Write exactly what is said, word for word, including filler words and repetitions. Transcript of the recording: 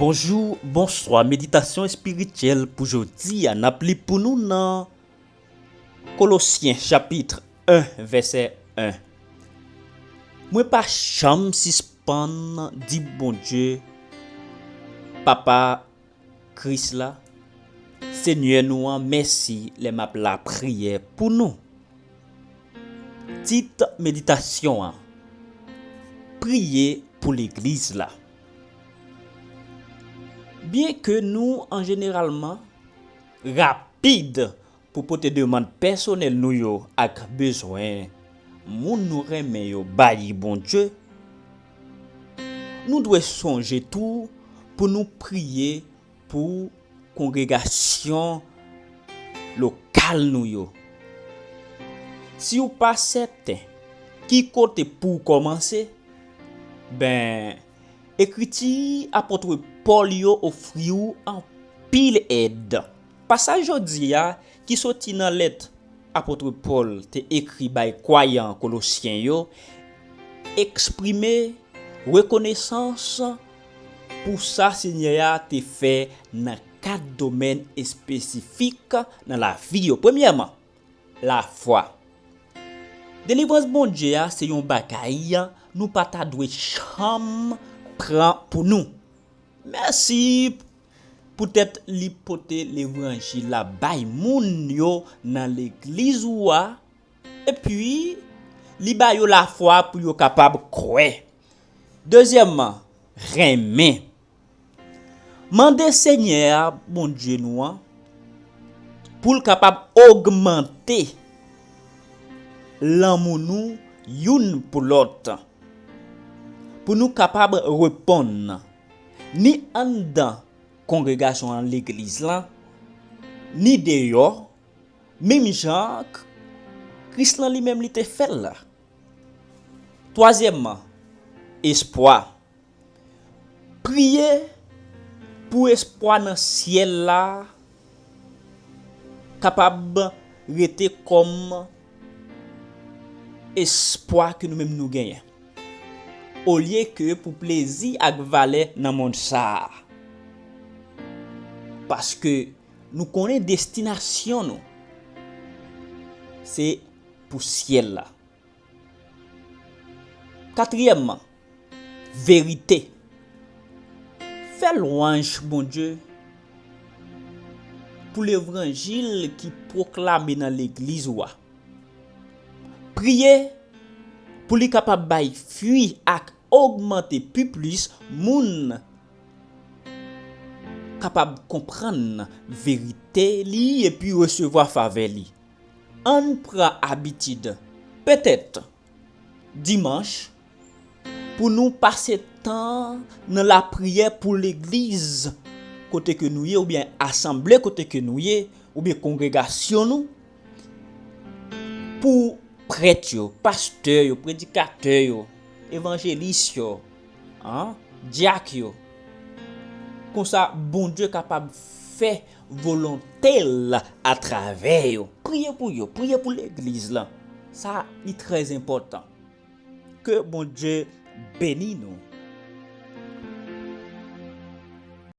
Bonjou, bonswa. Meditasyon espirityèl pou jodi a, n ap li pou nou nan Kolosyen chapit en, vèsè en. Mwen pa janm sispann di Bondye, Papa Kris la, Senyè nou an, mèsi lè m ap lapriyè pou nou. Tit meditasyon an, Priye pou legliz la. Byenke nou, an jeneralman, rapid pou pote demann pèsonèl nou yo ak bezwen moun nou renmen yo bay Bondye, nou dwe sonje tou pou nou priye pou kongregasyon lokal nou yo. Si w pa sèten ki kote pou w kòmanse, ben, ekriti apot Pòl yo ofri w anpil èd. Pasaj jodi a, ki soti nan lèt apot Pòl te ekri bay kwayan Kolosyen yo, eksprime rekonesans pou sa Senyè a te fè nan kat domèn espesifik nan lavi yo. Premyèman, lafwa. Delivrans Bondye a se yon bagay nou pa ta dwe janm pran pou nou. Mèsi poutèt li pote levanjil la bay moun yo nan legliz ou a, epi li ba yo lafwa pou yo kapab kwè. Dezyèmman, renmen. Mande Senyè a, Bondye nou an, pou l kapab ogmante lanmou nou youn pou lòt, pou nou kapab reponn, ni anndan kongregasyon an, legliz lan, ni deyò, menm jan K-, Kris lan li menm li te fè l la. Twazyèmman, espwa. Priye pou espwa nan syèl la kapab rete kòm espwa ke nou menm nou genyen, olye ke pou plezi ak valè nan mond sa a. Paske nou konnen destinasyon nou, se pou syèl la. Katriyèmman, verite. Fè lwanj Bondye pou levanjil ki pwoklame nan legliz ou a. Priye pou li kapab bay fwi ak ogmante pi plis moun kapab konprann verite li epi resevwa favè li. Ann pran abitid, petèt dimanch, pou nou pase tan nan lapriyè pou legliz kote ke nou ye, oubyen asanble kote ke nou ye, oubyen kongregasyon nou, pou prèt yo, pastè yo, predikatè yo, evanjelis yo, an, dyak yo. Konsa, Bondye kapab fè volonte l atravè yo. Priye pou yo, priye pou legliz lan. Sa, li trè enpòtan. Ke Bondye beni nou.